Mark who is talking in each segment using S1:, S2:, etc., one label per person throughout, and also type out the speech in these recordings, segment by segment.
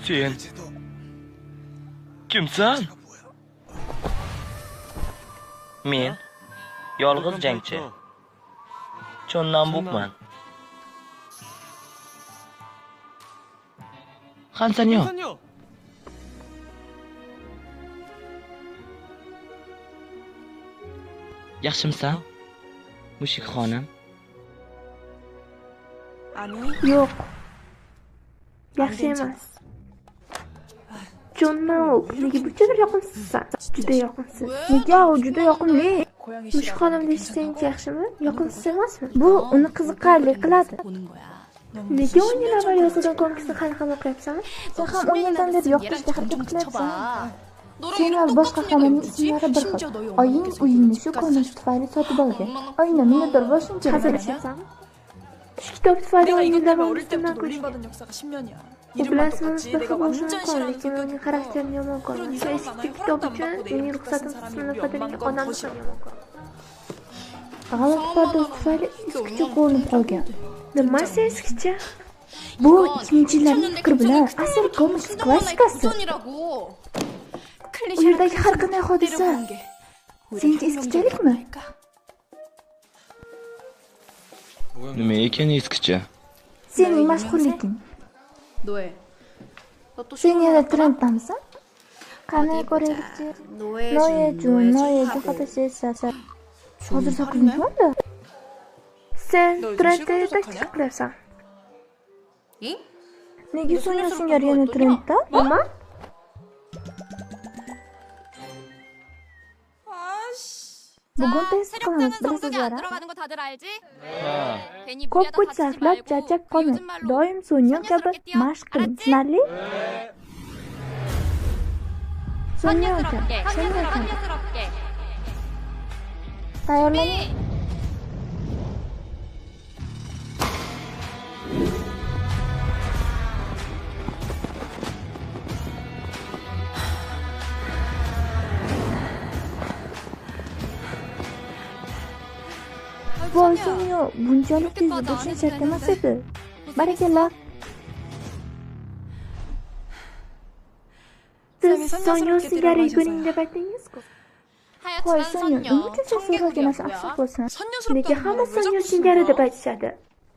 S1: Sen kimsan? Men yolg'iz jangchi Chonnambukman. Xansanyo. Yaxshimisan, mushuk xonim?
S2: Yo'q. Yaxshi emas. Chonnambuk, nega bunchalar yoqimsizsan? Juda yoqimsiz.
S3: Nega u juda yoqimli?
S2: Mushuk xonim deyish sencha yaxshimi? Yoqimsiz emasmi?
S3: Bu uni qiziqarli qiladi.
S2: Nega 10 yil avval yozilgan komiksni hali ham o'qiyapsan?
S3: Sen ham 10 yildan beri yoqtirishga harakat qilyapsan. Sen va boshqa xonaning ismlari bir xil. Oying uyingni shu komiks tufayli sotib olgan. Oyingdan minnatdor bo'lishing kerak.
S2: Hazillashyapsanmi? Shu kitob tufayli 10 yil davomida ustimdan kulishgan. U bilan ismimiz bir xil bo'lishi mumkin, lekin men uning xarakterini yomon ko'raman. Shu eski kitob uchun mening ruxsatimsiz ismimdan foydalangan odamni ham yomon ko'raman.
S3: G'alati pardoz tufayli eskicha ko'rinib qolgan.
S2: Nimasi eskicha?
S3: Bu 2000-yillarning fikri bilan asl komiks klassikasi. U yerdagi har qanday hodisa sencha eskichalikmi?
S1: Nima ekan eskicha?
S3: Sening mashhurliging. Sen yana trenddamisan? Qani ko'raylikchi. Noyaju, Noyaju fotosessiyasi. Hozir 8 bo'ldi.
S2: Sen trendda yetakchilik qilyapsan.
S3: Nega Sonya singari yana trendda?
S2: Nima?
S3: Bugun test qilamiz, bilasizlar-a?
S1: Ha.
S3: Ko'p kuch sarflab charchab qolmang. Doim Sonya kabi mashq qiling. Tushunarli? Sonya aka, Sonya aka. Tayyorlaning. Voy Sonya, bunchalik tez yugurishing shart emas edi. Barakalla.
S2: Siz Sonya singari yuguring deb aytdingiz-ku.
S3: Voy Sonya, nima uchun sen so'ralgan narsa afsus bo'lsin?
S2: Nega hamma Sonya singari deb aytishadi?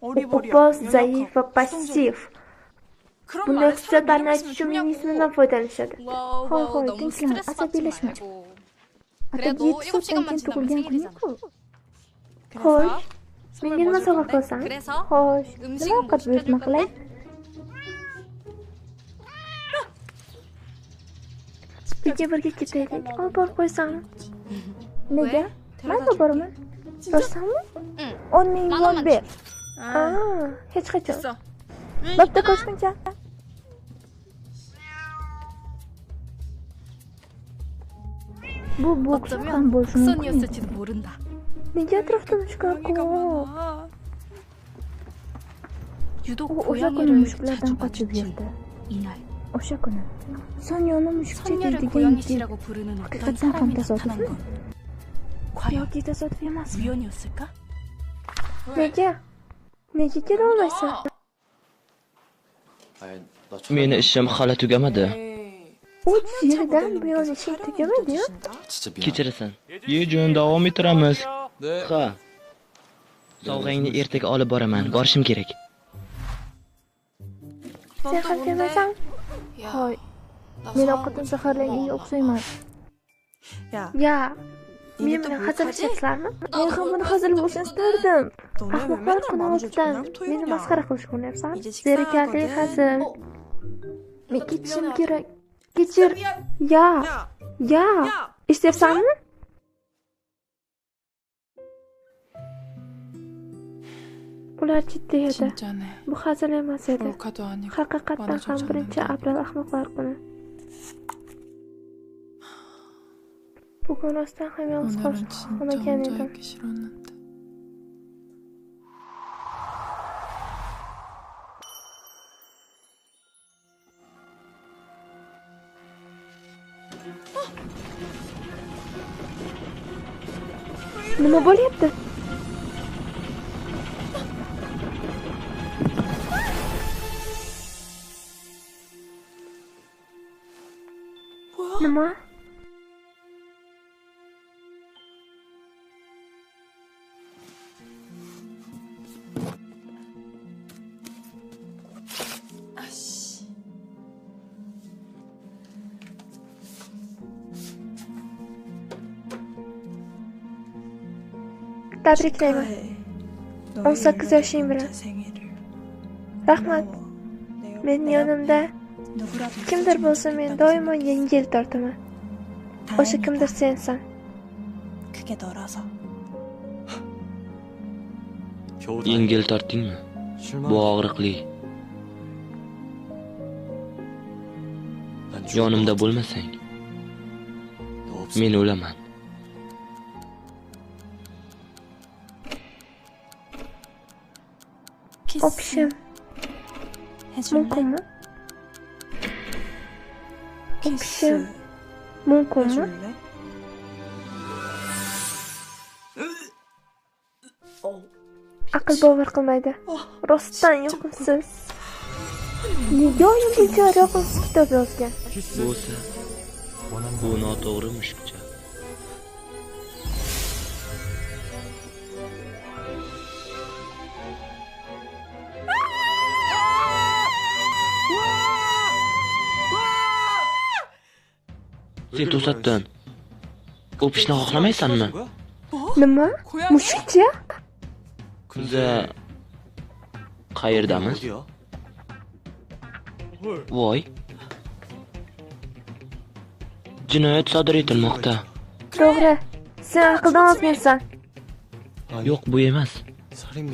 S2: U qo'pol, zaif va passiv. Bunday xususiyatlarni aytish uchun mening ismimdan foydalanishadi.
S3: Hoy hoy, tinchlan, asabiylashma. Atigi 7 soatdan keyin tug'ilgan kuning-ku.
S2: Xo'sh, menga nima sovg'a qilasan?
S3: Xo'sh, nima ovqat buyurtma qilay?
S2: Uyga birga ketaylik, olib borib qo'ysan.
S3: Nega? Men olib boraman. Rostdanmi? 10 ming won ber.
S2: Aa, hech qachon.
S3: Bo'pti, ko'rishguncha. Bu boks ham bo'lishi mumkin.
S2: Nega atrofda mushuklar ko'p?
S3: U o'sha kuni mushuklardan qochib yurdi. O'sha kuni Sonyani mushukcha deydigan yigit haqiqatdan ham tasodifmi? Yoki tasodif emasmi?
S2: Nega? Nega kela olmaysan?
S1: Meni ishim hali tugamadi.
S2: 3 yildan buyon ishing tugamadi-ya?
S1: Kechirasan. Yejun, davom ettiramiz. Ha. Sovg'angni ertaga olib boraman. Borishim kerak.
S2: Sen ham kelmaysan?
S3: Hoy, men ovqatdan zaharlanganga o'xshayman.
S2: Ya, men bilan hazillashyapsizlarmi?
S3: Men ham buni hazil bo'lishini istardim.
S2: Ahmoqlar kuni oldidan meni masxara qilishga uryapsan. Zerikarli hazil.
S3: Men ketishim kerak. Kechir.
S2: Ya, ya, eshityapsanmi? Ular jiddiy edi. Bu hazil emas edi. Haqiqatdan ham 1-aprel ahmoqlar kuni. Bugun rostdan ham yolg'iz qolishni xohlamagan edim. Nima bo'lyapti? Nima? Tabriklayman. 18 yoshing bilan. Rahmat. Men yonimda kimdir bo'lsa, men doimo yengil tortaman. O'sha kimdir sensan.
S1: Yengil tortdingmi? Bu og'riqli. Yonimda bo'lmasang, men o'laman.
S2: O'pishim mumkinmi? O'pishim mumkinmi? Aql bovar qilmaydi. Rostdan yoqimsiz. Nega oyim buncha yoqimsiz kitob yozgan?
S1: Bo'lsa, bu noto'g'ri mushukcha. Sen to'satdan o'pishni xohlamaysanmi?
S2: Nima? Mushukcha?
S1: Biza qayerdamiz? Voy. Jinoyat sodir etilmoqda.
S2: To'g'ri. Sen aqldan ozgansan.
S1: Yo'q, bu emas.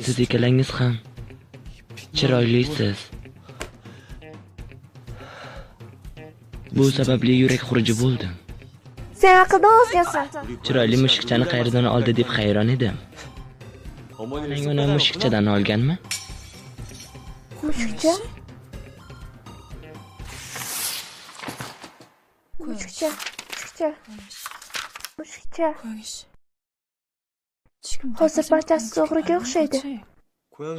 S1: Siz ikkalangiz ham chiroylisiz. Bu sababli yurak xuruji bo'ldim.
S2: Sen aqldan ozgansan.
S1: Chiroyli mushukchani qayerdan oldi deb hayron edim. Onang uni mushukchadan olganmi?
S2: Mushukcha? Mushukcha, mushukcha. Mushukcha. Hozir barchasi to'g'riga o'xshaydi.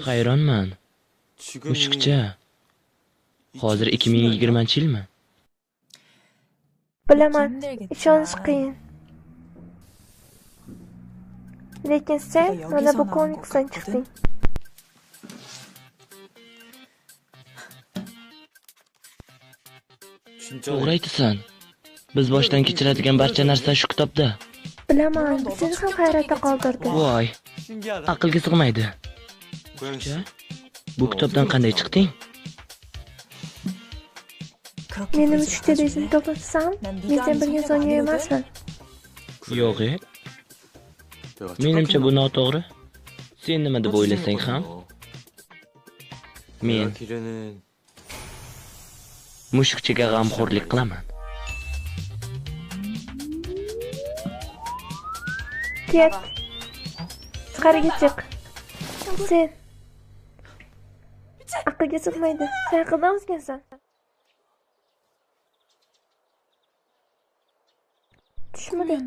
S1: Hayronman. Mushukcha. Hozir 2020-yilmi?
S2: Bilaman, ishonish qiyin. Lekin sen mana bu komiksdan chiqding.
S1: To'g'ri aytasan. Biz boshdan kechiradigan barcha narsa shu kitobda.
S2: Bilaman, seni ham hayratda qoldirdi.
S1: Voy, aqlga sig'maydi. Bu kitobdan qanday chiqding?
S2: Meni mushukcha deyishni to'xtatsam, men sen bilgan Sonya emasman.
S1: Yo'q, menimcha bu noto'g'ri. Sen nima deb o'ylasang ham, men mushukchaga g'amxo'rlik qilaman.
S2: Ket. Tashqariga chiq. Sen aqlga sig'maydi. Sen aqldan ozgansan. Tushmadi.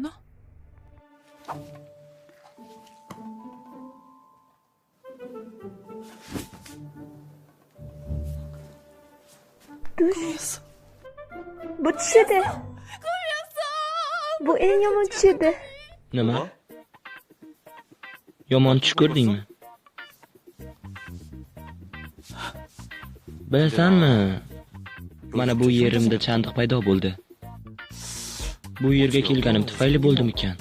S2: Tush. Bu tush edi. Bu eng yomon tush edi.
S1: Nima? Yomon tush ko'rdingmi? Bilasanmi? Mana bu yerimda chandiq paydo bo'ldi. Bu yerga kelganim tufayli bo'ldimikan?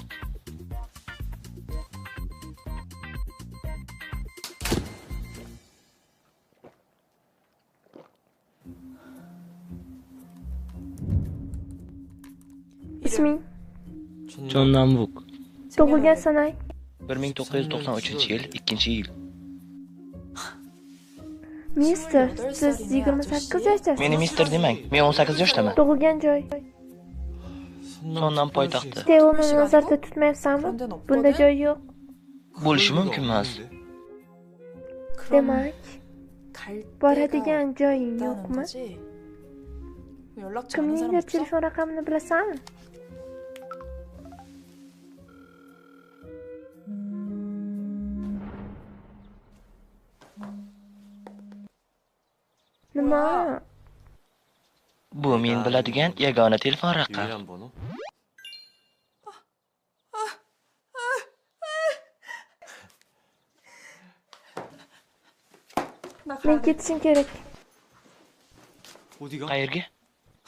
S2: Isming?
S1: Chon Namvuk.
S2: Tug'ilgan sanang?
S1: 1993-yil, 2-iyul.
S2: Mister, siz 28 yoshdasiz.
S1: Meni mister demang, men 18 yoshdaman.
S2: Tug'ilgan joy?
S1: Sondan poytaxti.
S2: Seulni nazarda tutmayapsanmi? Bunda joy yo'q.
S1: Bo'lishi mumkin emas.
S2: Demak, boradigan joying yo'qmi? Kimningdir telefon raqamini bilasanmi? Nima?
S1: Bu men biladigan yagona telefon raqam.
S2: Men ketishim kerak.
S1: Qayerga?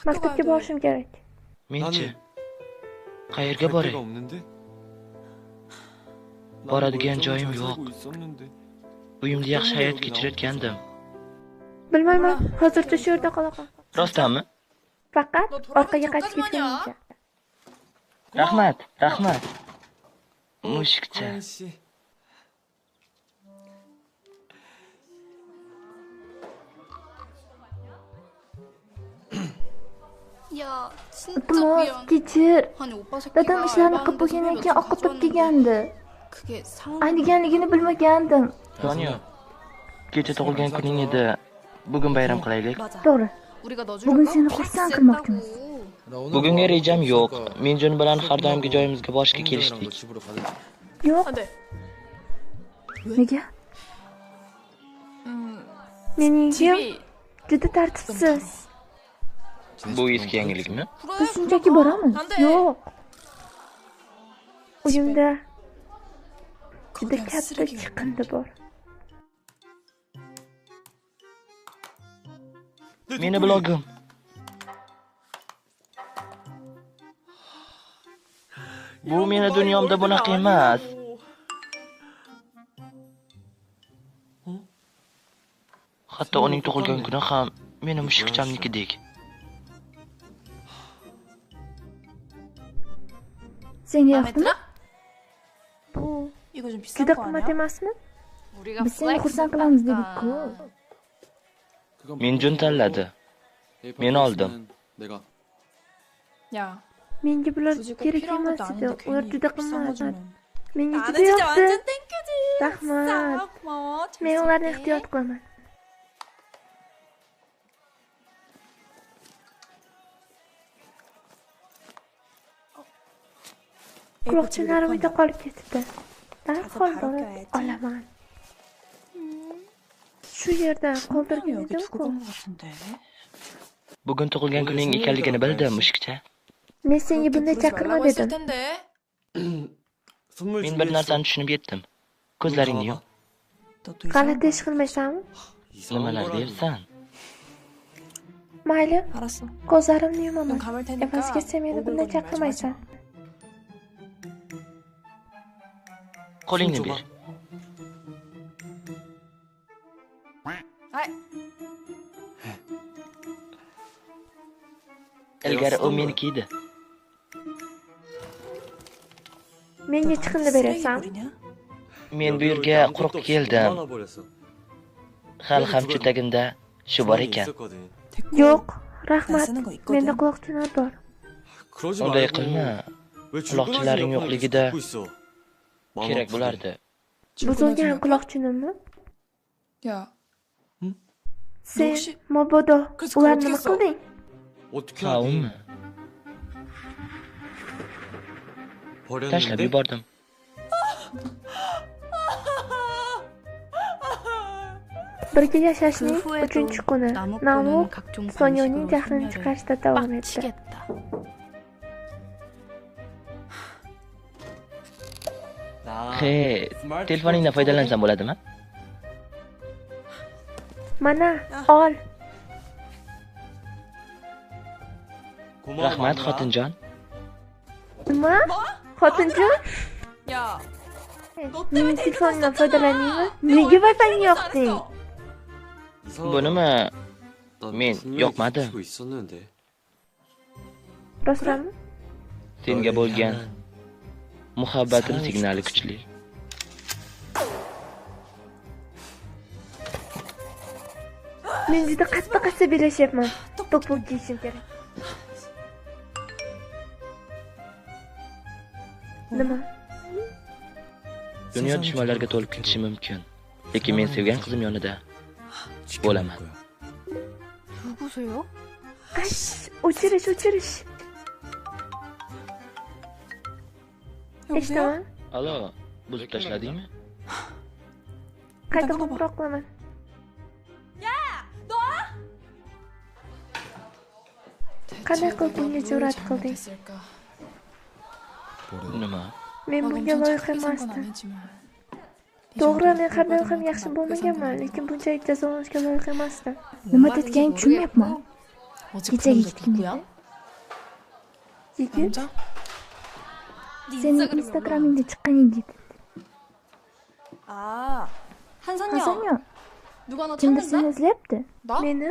S2: Maktabga borishim kerak.
S1: Menchi? Qayerga boray? Boradigan joyim yo'q. Uyimda yaxshi hayot kechirayotgandim.
S2: Bilmayman, hozircha shu yerda qola qol.
S1: Rostdanmi?
S2: Faqat orqaga qaytib ketgunimcha.
S1: Rahmat, rahmat. Mushukcha.
S2: Iltimos, kechir. Dadam ishlarni qilib bo'lgandan keyin oqitib kelgandi. Ayniganligini bilmagandim.
S1: Sonya, kecha tug'ilgan kuning edi. Bugun bayram qilaylik.
S2: To'g'ri. Bugun seni xursand qilmoqchimiz.
S1: Bugunga rejam yo'q. Minjun bilan har doimgi joyimizga borishga kelishdik.
S2: Yo'q. Nega? Mening uyim juda tartibsiz.
S1: Bu eski yangilikmi?
S2: Biz shunchaki boramiz. Yo'q. Uyimda juda katta chiqindi bor.
S1: Meni blogim. Bu meni dunyomda bunaqa emas. Hatto uning tug'ilgan kuni ham meni mushukchamnikidek.
S2: Senga yoqdimi? Bu juda qimmat emasmi? Biz seni xursand qilamiz dedik-ku.
S1: Minjun tanladi. Men oldim.
S2: Menga bular kerak emas edi. Ular juda qimmat. Menga juda yoqdi. Rahmat. Men ularni ehtiyot qilaman. Quloqchinlarim uyda qolib ketibdi. Darhol borib olaman. Shu yerda qoldirgan edim-ku.
S1: Bugun tug'ilgan kuning ekanligini bildim, mushukcha.
S2: Men senga bunday chaqirma dedim.
S1: Men bir narsani tushunib yetdim. Ko'zlaringni yum.
S2: G'alati ish qilmaysanmi?
S1: Nimalar deyapsan?
S2: Mayli, ko'zlarimni yumaman. Evaziga sen meni bunday chaqirmaysan.
S1: Qo'lingni ber. Ilgari u meniki edi.
S2: Menga chiqindi berasanmi?
S1: Men bu yerga quruq keldim. Hali ham cho'ntagimda shu bor ekan.
S2: Yo'q, rahmat. Menda quloqchinlar bor.
S1: Unday qilma. Quloqchinlaring yo'qligida kerak bo'lardi.
S2: Buzilgan quloqchinimmi? Sen mabodo ularni nima qilding?
S1: Ha, umi? Tashlab yubordim.
S2: Birga yashashning 3-kuni Namuk Sonyoning jahlini chiqarishda davom etdi.
S1: He, telefoningdan foydalansam bo'ladimi?
S2: Mana, ol.
S1: Rahmat, xotinjon.
S2: Nima? Xotinjon? Mening telefonimdan foydalanaymi? Nega Wi-Fi'ni yoqding?
S1: Bunimi? Men yoqmadim.
S2: Rostdanmi?
S1: Senga bo'lgan muhabbatim signali kuchli.
S2: Men juda qattiq asabiylashyapman. To'pib kiyishim kerak. Nima?
S1: Dunyo dushmanlarga to'lib ketishi mumkin. Lekin men sevgan qizim yonida bo'laman.
S2: O'chirish, o'chirish. Eshitaman.
S1: Alo, buzib tashladingmi?
S2: Qayta qo'ng'iroq qilaman. Qanday qilib bunga jur'at qilding?
S1: Nima?
S2: Men bunga loyiq emasdim. To'g'ri, men har doim ham yaxshi bo'lmaganman, lekin bunchalik jazolanishga loyiq emasdim.
S4: Nima deyotganingni tushunmayapman. Kechagi yigit kim edi?
S2: Yigit?
S4: Sening Instagramingda chiqqan yigit. Hasanyo, kimdir seni izlayapti.
S2: Meni?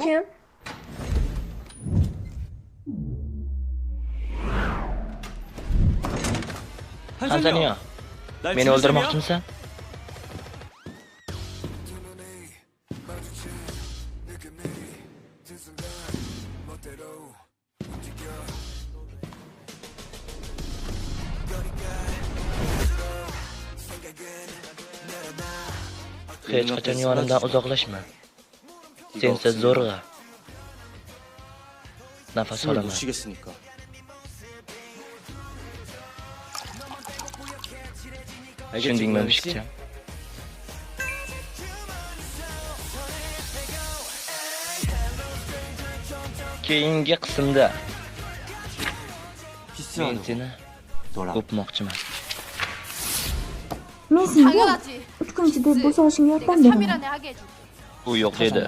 S2: Kim?
S1: Hasanyo, meni o'ldirmoqchimisan? Hech qachon yonimdan uzoqlashma. Sensiz zo'rg'a nafas olaman. Tushundingmi, mushukcha? Keyingi qismda men seni o'pmoqchiman.
S4: Men senga 3 kun ichida bo'sashingga yordam beraman.
S1: U yo'q dedi.